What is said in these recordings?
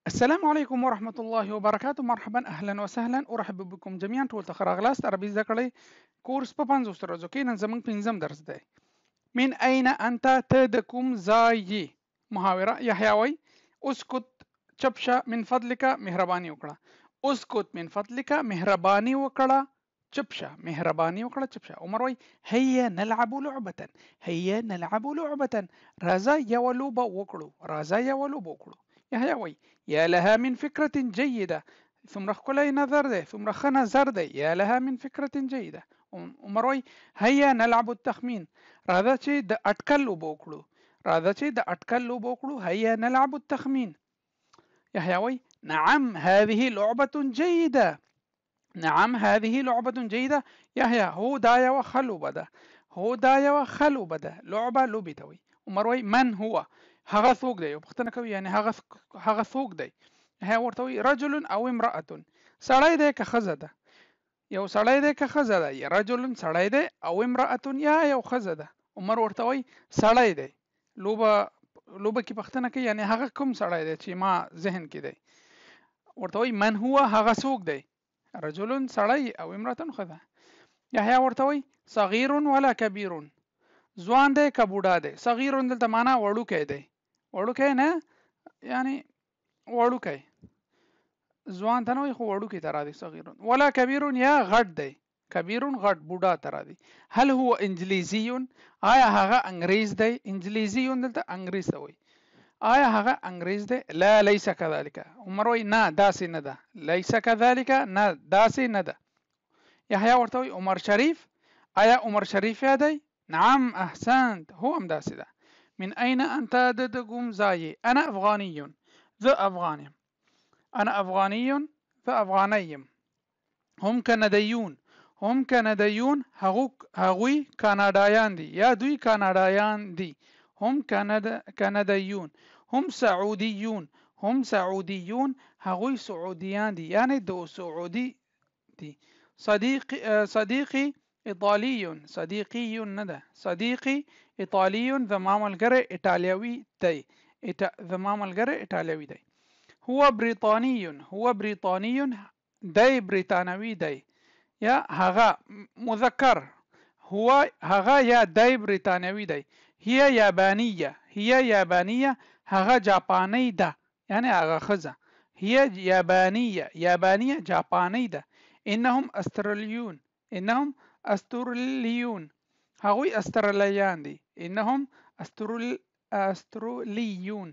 السلام عليكم ورحمة الله وبركاته. مرحبا، أهلا وسهلا، أرحب بكم جميعا. ټول ته ښه راغلاست. عربي زده کړئ کورس په 50 ورځو کې. نن زموږ پنځم درس دی. من أين أنت، ته د کوم ځای یې؟ محاوره. یحیی وایي اسکت، چپ شه، من فضلک، مهرباني وکړه. اسکت من فضلک، مهرباني وکړه، چپ شه، مهرباني وکړه، چپ شه. عمر وایي هيا نلعب لعبة، هيا نلعب لعبة، راځه یوه لوبه وکړو، راځه یوه لوبه وکړو. یحیی وایي یا لها من فکرة جیدة، څومره ښکلی نظر دی، څومره ښه نظر دی، یا لها من فکرة جیدة. عمر وایي هيا نلعب التخمین، راځه چې د اټکل لوبه وکړو، راځه چې د اټکل لوبه وکړو، هيا نلعب التخمین. یحیی وایي نعم هذه لعبة جیدة، نعم هذه لعبة جیدة. یحیی هو دا یوه ښه لوبه ده، هو دا یوه ښه لوبه ده. لعبه لوبې ته وایي. عمر وایي من هو، هغه څوک دی؟ یو پوښتنه کوي، یعنی هغه څوک دی؟ یحیی ورته وایي رجل او امرأة، سړی دی که ښځه ده؟ یو سړی دی که ښځه ده؟ رجل سړی دی او امرأة یا یو ښځه ده. عمر ورته وایي سړی دی. لوبه کې پوښتنه کوي، یعنی هغه کوم سړی دی چې ما ذهن کې دی؟ ورته وایي من هو، هغه څوک دی؟ رجل سړی او امرأة ښځه. یحیی ورته وایي صغیر ولا کبیر، ځوان دی که بوډا دی؟ صغیر دلته معنا وړوکی دی، وړوکی نه یعنی وړوکی، ځوان ته نه وایي خو وړوکی ته راځي صغیر. ولا کبیر یا غټ دی، کبیر غټ، بوډا ته راځي. هل هو انجلیزي، آیا هغه انګریز دی؟ انجلیزي دلته انګریز ته وایي. آیا هغه انګریز دی؟ لا ليس كذلك. عمر وایي نه داسې نه ده، ليس كذلك، نه داسې نه ده. یحیی ورته وایي عمر شریف، آیا عمر شریف یادی؟ نعم احسنت، هو هم داسې ده. من اين انت، د کوم ځای یې؟ انا افغاني، زه افغان یم. انا افغاني، زه افغانی یم. هم کندیون، هم کندیون، هغوی کاناډایان دي یا دوی کاناډایان دي. هم کندیون. هم سعودیون، هم سعودیون، هغوی سعودیان دي، یعنی دو سعودي دي. صدیقي ایطالیون، صدیقی نه ده، صدیقي ایطالیون، زما ملګری ایټالیوي دی، زما ملګری ایټالیوي دی. هو بریطانیون، هو بریطانیون، دی بریطانوي دی، یا هغه مذکر، هو هغه یا دی بریطانوي دی. هي یابانیه، هي یابانیه، هغه جاپانۍ ده، یعنی هغه ښځه. هي یابانیه، یابانیه جاپانۍ ده. انهم استرالیون، انهم استرالیون، هغوی استرالیان دي. انهم استرالیون،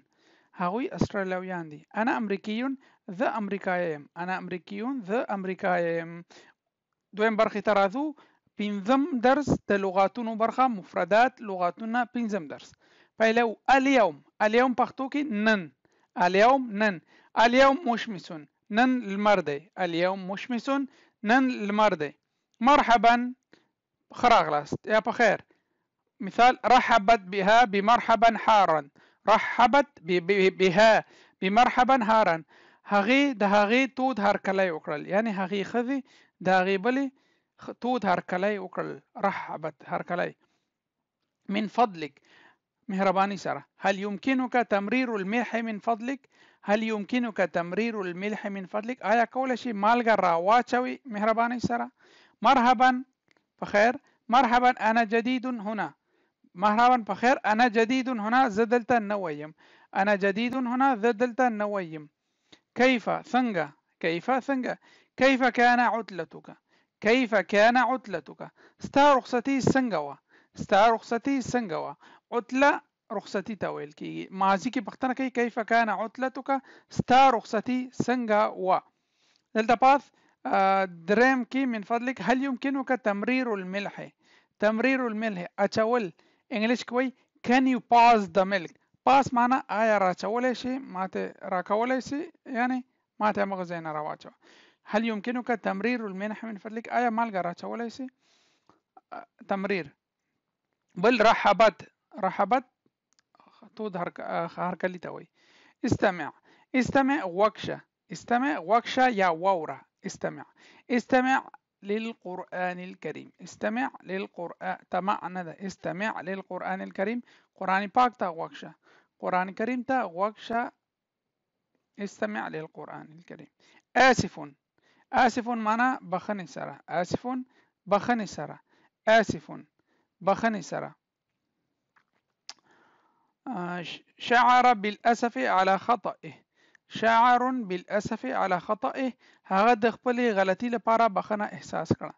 هغوی استرالیان دي. انا امریکیون، زه امریکایی یم. انا امریکیون، زه امریکایی یم. دویم برخې ته راځو. پنځم درس د لغاتونو برخه، مفردات لغاتونه، پنځم درس. پیلو الیوم، الیوم پښتو کې نن، الیوم نن، الیوم مشمس، نن لمر دی، الیوم مشمس، نن لمر دی. مرحبا، ښه راغلاست یا په خیر. مثال رحبت بها بمرحبا حارا، رحبت بها بمرحبا حارا، هغې د هغې تود هرکلی وکړل، یعنی هغې ښځې د هغې بلې تود هرکلی وکړل. رحبت هرکلی. من فضلك، مهرباني سره. هل يمكنك تمرير الملح من فضلك؟ هل يمكنك تمرير الملح من فضلك؟ آیا کولی شي مالګه راواچوي مهرباني سره؟ مرحبا، بخیر. مرحبا انا جديد هنا، مرحبا بخیر، انا جديد هنا، زه دلته نوی یم. انا جديد هنا، زه دلته نوی یم. كيف، څنګه، كيف څنګه. كيف كان عطلتك؟ كيف كان عطلتك؟ ستا رخصتي څنګه وه؟ ستا رخصتي څنګه وه؟ عطله رخصتي ته ویل کیږي. ماضي کې پوښتنه کوي كيف كان عطلتك، ستا رخصتي څنګه وه؟ دلته پاس دریم کې من فضلك هل يمكنك تمرير الملح؟ تمرير الملح اچول، انګلیش کې وایي can you pass the milk. پاس معنا آیا راچولی شي، ماته راکولی شي، یعنی ماته همغه ځای نه راواچوه. هل يمكنك تمرير الملح من فضلك؟ آیا مالګه راچولی شي؟ تمرير. بل رحبت، رحبت تود هرکلی ته وایي. استمع، استمع غوږ شه، استمع غوږ شه یا واوره. استمع، استمع للقرآن الكريم، استمع للقرآن، تمع نه ده، استمع للقرآن الكريم، قرآن پاک ته غوږ شه، قرآن کریم ته غوږ شه. استمع للقرآن الكريم. آسف، آسف معنا بخنې سره، آسف بخنې سره، آسف بخنې سره. شعر بالأسف على خطئه، شعر بالأسف على خطئه، هغه د خپلې غلطي لپاره بخنه احساس کړه،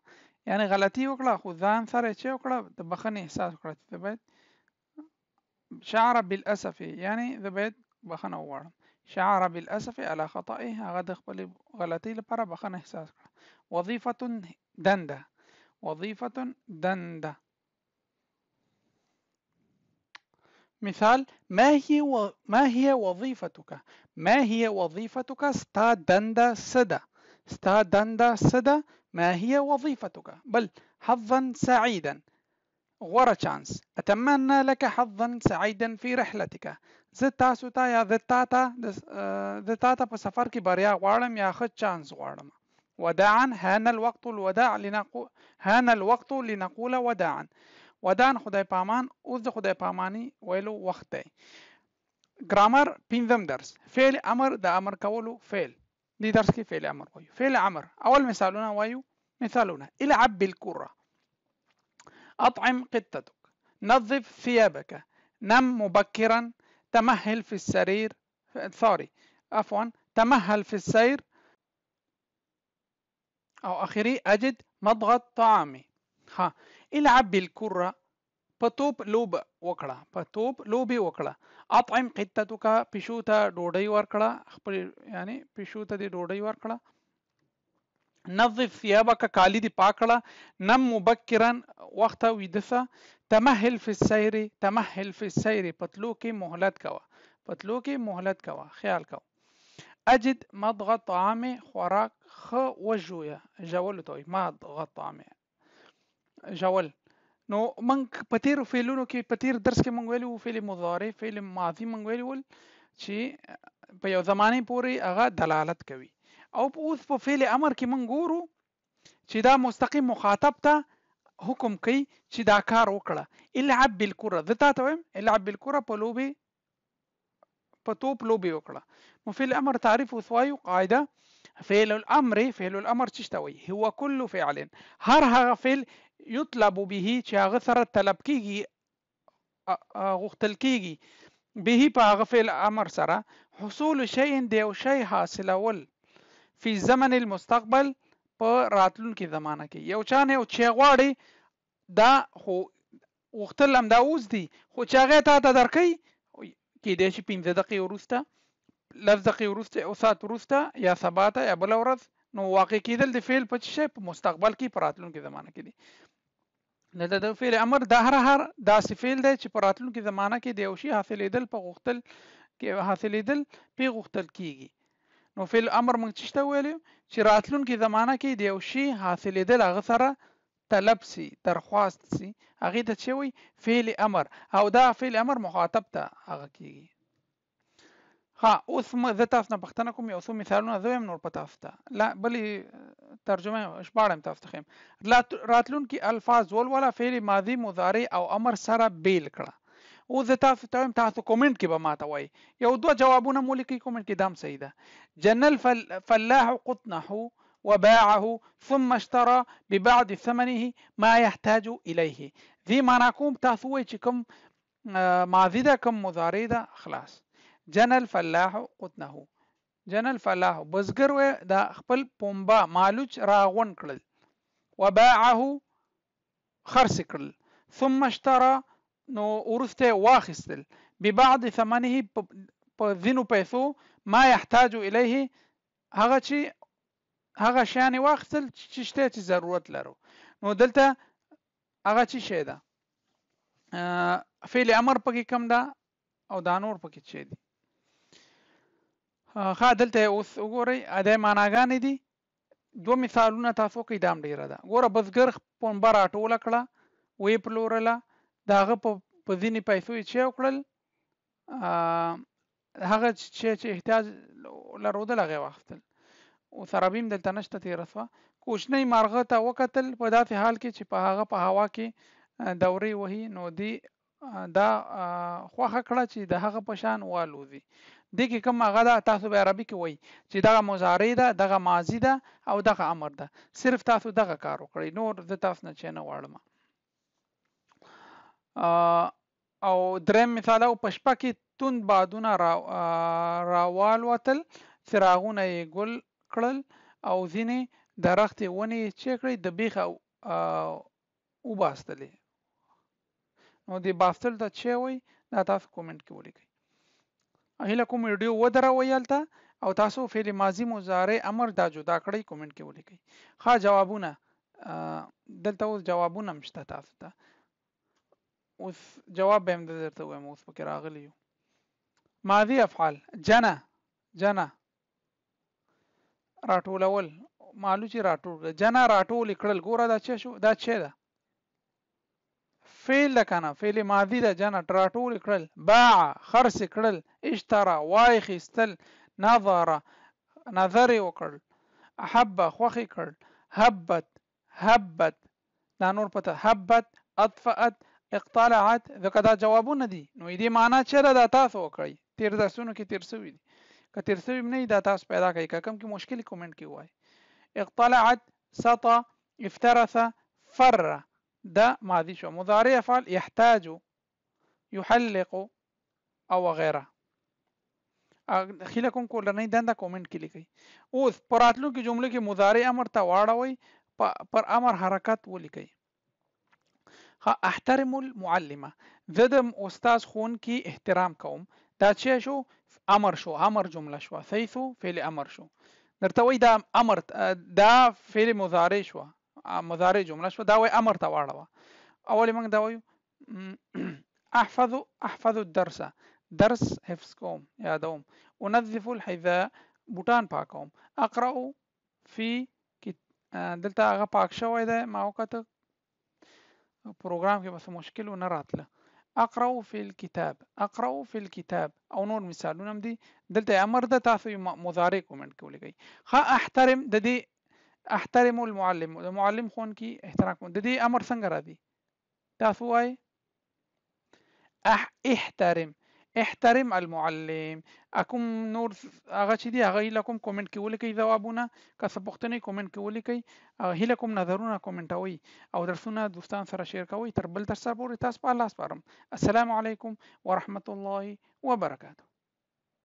یعنی غلطي وکړه خو ځان سره چې وکړه د بخنې احساس وکړه چې باید شعر بالأسف، یعنی زه باید بخنه وغواړم. شعر بالأسف على خطئه، هغه د خپلې غلطي لپاره بخنه احساس کړه. وظیفة دنده، وظیفة دنده. مثال: ما هي وظيفتك؟ ما هي وظيفتك؟ ستا دنده څه ده؟ ستا دنده څه ده؟ ما هي وظيفتك؟ بل حظا سعيدا، غوره چانس. اتمنى لك حظا سعيدا في رحلتك. زه تاسو ته یا زه تا ته زه تا ته په سفر کې بریا غواړم یا ښه چانس غواړم. وداعا، هان الوقت الوداع لنقول، هان الوقت لنقول وداعا. وداعا خدای پامان، اوس د خدای پامانی ویلو وخت دی. ګرامر پنځم درس، فعل امر، د امر کولو فعل. دې درس کې فعل امر وایو. فعل امر اول مثالونه وایو. مثالونه: العب بالكرة، أطعم قطتك، نظف ثيابك، نم مبكرا، تمهل في السرير، سوري عفوا، تمهل في السير، أو آخره أجد مضغ طعامي. ها، العب بالكرة، په توپ لوبه وکړه، په توپ لوبې وکړه. اطعم قطتك، پیشو ته ډوډۍ ورکړه، خپل یعنی پیشو ته دې ډوډۍ ورکړه. نظف ثيابك، کالي دې پاک کړه. نم مبکرا، وخته ویده سه. تمهل في السير، تمهل في السير، په تلو کې مهلت کوه، په تلو کې مهلت کوه، خیال کوه. اجد مضغ طعامي، خوراک ښه وژویه، ژولو ته وایي مضغ طعامي، ژول. نو موږ په تیرو فعلونو کې په تیر درس کې موږ ویلي وو فعل مضارع فعل ماضي موږ ویلي ول چې په یو زمانه پورې هغه دلالت کوي، او په اوس په فعل امر کې موږ ګورو چې دا مستقیم مخاطب ته حکم کوي چې دا کار وکړه. العب بالکره، زه تا ته وایم العب بالکره، په لوبې په توپ لوبې وکړه. نو فعل امر تعریف اوس وایو. قاعده: فعل الامر، فعل الامر څه ته وایي؟ هو كل فعل، هر هغه فعل یطلب به چې هغه سره طلب کیږي، غوښتل کیږي، به په هغه فعل امر سره حصول شیء، د یو شی حاصلول، فی زمن المستقبل، په راتلونکي زمانه کې. یو چا نه یو چی غواړي دا خو غوښتل همدا اوس دي، خو چې هغه تا ته درکوي کېدای شي 5 دقیقې وروسته، 10 دقیقې وروسته، یو ساعت وروسته، یا سبا ته، یا بله ورځ. نو واقع کېدل د فعل په څه شی؟ په مستقبل کې، په راتلونکي زمانه کې دي. دلته د فعل امر د هر هر داسې فعل دی چې په راتلونکي زمانه کې د یو شي حاصلېدل په غوښتل کې حاصلېدل پې غوښتل کېږي. نو فعل امر موږ څه ته ویلو؟ چې راتلونکي زمانه کې د یو شي حاصلېدل هغه سره طلب سي، درخواست سي، هغې ته څه وایي؟ فعل امر. او دا فعل امر مخاطب ته هغه کېږي. ها، اوس زه تاسو نه پوښتنه کوم، یو څو مثالونه زه وایم نور په تاسو ته لا بلې ترجمه ژباړه هم تاسو ته ښیم. راتلونکي الفاظ ولوله، فعل ماضي مضارع او امر سره بیل کړه. اوس زه تاسو ته وایم، تاسو کومنټ کې به ماته وایي، یو دوه جوابونه مو لیکئ کومنټ کې، دا هم صحیح ده. جن الفلاح قطنه وباعه ثم اشترى ببعض ثمنه ما يحتاج إليه. دې معنا کوم تاسو وایئ چې کوم ماضي ده کوم مضارع ده. خلاص. جن الفلاح قطنه، جن الفلاح بزګر وی دا خپل پومبا مالوچ راغونډ کړل، وباعه خرڅ کړل، ثم اشترى نو وروسته یې واخیستل، ببعض ثمنه په ځینو پیسو، ما يحتاج الیه هغه چې هغه شیان یې واخیستل چې شته چې ضرورت لرو. نو دلته هغه څه شی ده؟ فعل امر پکې کم ده او دا نور پکې څه دي؟ ښه، دلته اوس وګورئ دا معناګانې دي. دوه مثالونه تاسو کوي، دا هم ډېره ده. ګوره، بزګر پنبه راټوله کړه، ویې پلورله، د هغه په ځینې پیسو یې څه وکړل؟ هغه چې احتیاج لرودل هغه یې واخیستل. اوس عربي هم دلته نشته، تېره سوه. کوچنۍ مارغه ته وکتل په داسې حال کې چې په هغه په هوا کې دورې وهي، نو دی دا خوښه کړه چې د هغه په شان والوزي. دې کې کوم هغه ده، تاسو به عربي کې وایي چې دغه مضارع ده، دغه ماضي ده او دغه امر ده. صرف تاسو دغه کار وکړئ، نور زه تاسو نه چې نه غواړم. او دریم مثال، او په شپه کې توند بادونه راوالوتل، څراغونه یې ګل کړل او ځینې درختې ونې یې چې کړې د بیخه وباستلې. نو د باستل ته چې وایي دا تاسو کومنټ کې ولیکئ. هیله کوم ویډیو ودروئ هلته او تاسو فعل ماضي مضارع امر دا جدا کړئ، کومنټ کې ولیکئ. ښه جوابونه دلته اوس جوابونه هم شته تاسو ته، اوس جواب به هم درته ووایم، اوس پکې راغلي یو. ماضي افعال جنه، جنه راټولول، مالوچې راټول کړل، جنه راټول کړل. ګوره دا څه شو، دا څه ده؟ فعل ده کنه، فعل ماضي ده. جنه راټول کړل، باع خرڅ کړل، اشترا وای خستل، نظر نظر یې وکړ، احب خوښ کړ، هبت هبت دا نور پته، هبت اطفأت اقتلعت، ځکه دا جوابونه دي. نو دې معنا چې ده دا تاسو وکړئ، تیر درسونو کې تیر سوي دي، که تیر سوي نه دا تاسو پیدا کړئ، که کوم کې مشکل کومنټ کې ووایئ. اقتلعت، سطا، افترس، فر، دا ماضي شو. مضارع افعال يحتاج، يحلق او غیره. هیله کوم کورنۍ دنده کومنټ کې لیکئ. اوس په راتلونکي جمله کې مضارع امر ته واړوئ، پر امر حرکت ولیکئ. احترم المعلمه، زه د استاد ښوونکي احترام کوم. دا چې شو؟ امر شو، امر جمله شو، صحیح شو، فعل امر شو. درته وایي دا امر، دا فعل مضارع شو، مضارع جمله شو، دا وایي امر ته واړوه. اول موږ دا وایو احفظ، احفظ الدرس، درس حفظ کوم یادوم، انظف الحذاء بوټان پاکوم، اقرأ فی دلته هغه پاک شوی دی، ما وکته پروګرام کې به څه مشکل ونه راتله. اقرأ فی الكتاب، اقرأ فی الكتاب او نور مثالونه هم دي. دلته امر ده، تاسو یې مضارع کومنټ کې ولیکئ. ښه احترم، د دې احترم المعلم، د معلم ښوونکي احترام کوم، د دې امر څنګه راځي تاسو وایئ؟ احترم، احترم المعلم. اكم نور هغه چې دی هغه هیله کوم کومنټ کې ولیکئ ځوابونه، که څه پوښتنې کومنټ کې ولیکئ. هیله کوم نظرونه کومنټوئ او درسونه دوستان سره شیر کوئ. تر بل درس پورې تاسو په الله سپارم. السلام علیکم ورحمت الله وبرکاته.